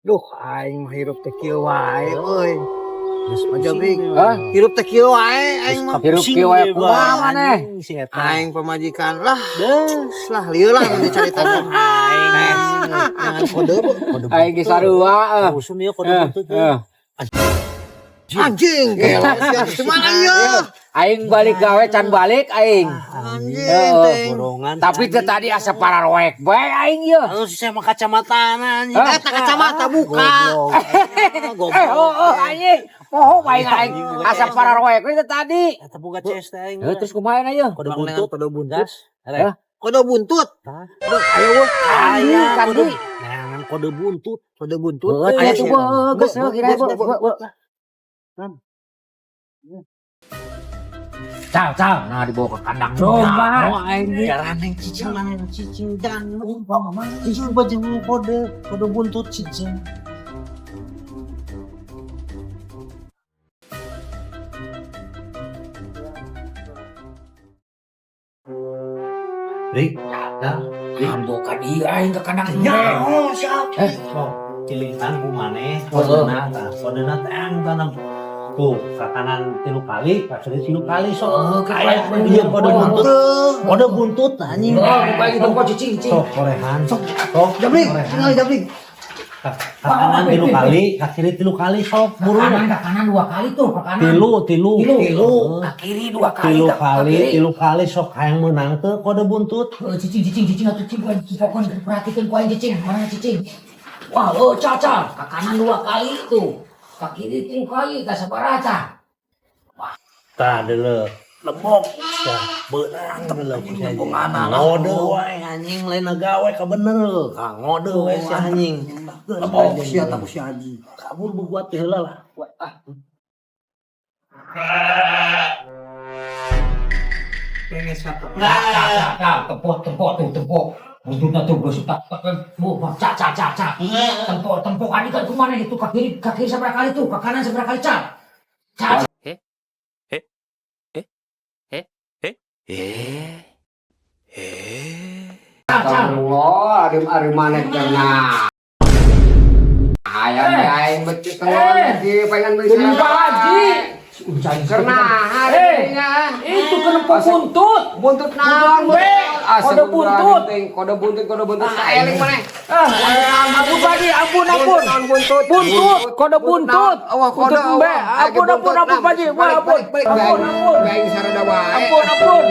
Duh, aing mah hirup teh kieu wae euy. Majabrik. Hah? Hirup teh kieu wae aing mah. Hirup kieu wae kumaha maneh? Si eta. Aing pamajikan lah. Lah lieu lah mun dicarita. Aing jangan kode bu. Aing ge sarua. Usum ieu kode buntut. Anjing, gila. Sia mana ieu? Aing balik gawe can balik aing. Anjing teh. Borongan. Tapi teh tadi asa pararoek bae aing ieu. Anu si saya mah kacamata anjing. Hah? Eta kacamata buka. Goblok. Oh, oh, anjing. Poho aing aing asa pararoek we teh tadi. Eta boga CS teh aing. Heuh, terus kumaha ayeuna? Kode buntut. Kode buntut. Hah? Kode buntut. Hah? Ayo weh. Aya Kan kode. di. Neangan kode buntut. Kode buntut. Heuh, aya tuh geus kira bu. Cal, cal. Nah, dibawa ke kandang domba. Aing ge. Garaneng cicing mana cicing dan umpama cicing baju kode kode buntut cicing. Rik, dah, Ambo ka dieu aing ke kandang domba. nyaho siap. Sok, cilingan ku maneh, kodena tah, kodena teh ang tanam. Tuh, ke kanan 3 kali, ke kiri 3 kali sok. Oh, ke Aya kanan. ieu kode buntut. Kode buntut anjing. Oh, buka itu kok cicing, cicing. Sok korehan. Sok, sok. Jabrik, korehan. tinggal jabrik. Ke kanan 3 kali, ke kiri 3 kali sok Ke buru. kanan 2 kali tuh, ke kanan. Tilu, tilu. Tilu. Ke kiri 2 kali. Tilu ke kali, kiri. 3 kali sok hayang meunang teu kode buntut. Oh, cicing, cicing, cicing atuh cicing, ku aing pokon perhatikan ku aing cicing, mana cicing. Wah, oh, caca, ke kanan 2 kali tuh. Ke kiri 3 kali, ka sabaraha tah? Tah deuleu. Lebok sia beunang deuleu ku sia. Ngode wae anjing lain gawe ka bener. Ka ngode wae si anjing. Lebok sia tak si haji. Kabur buat teh heula lah. Ah. Pengen satu. Nah, nah, tempok, tempok tuh, tempok. Buntutna tuh geus tak tak ca ca ca ca. Tempok, tempok kali kan kumaha itu ke kiri sabaraha kali tuh, ke kanan sabaraha kali ca. Ca. Astagfirullah, ari ari maneh karena hayang aing becus tengah lagi pengen beli Jadi Pak Haji. Karena hari Itu kenapa buntut? Buntut naon? Be, kode buntut. Kode buntut, kode buntut. Saeling maneh. Ah, ampun Pak Haji, ampun ampun. Naon buntut? Buntut, kode buntut. Awah kode Buntut embe. Ampun ampun ampun Pak Haji, Balik ampun. balik balik. Ampun ampun. Aing sarada wae. Ampun ampun.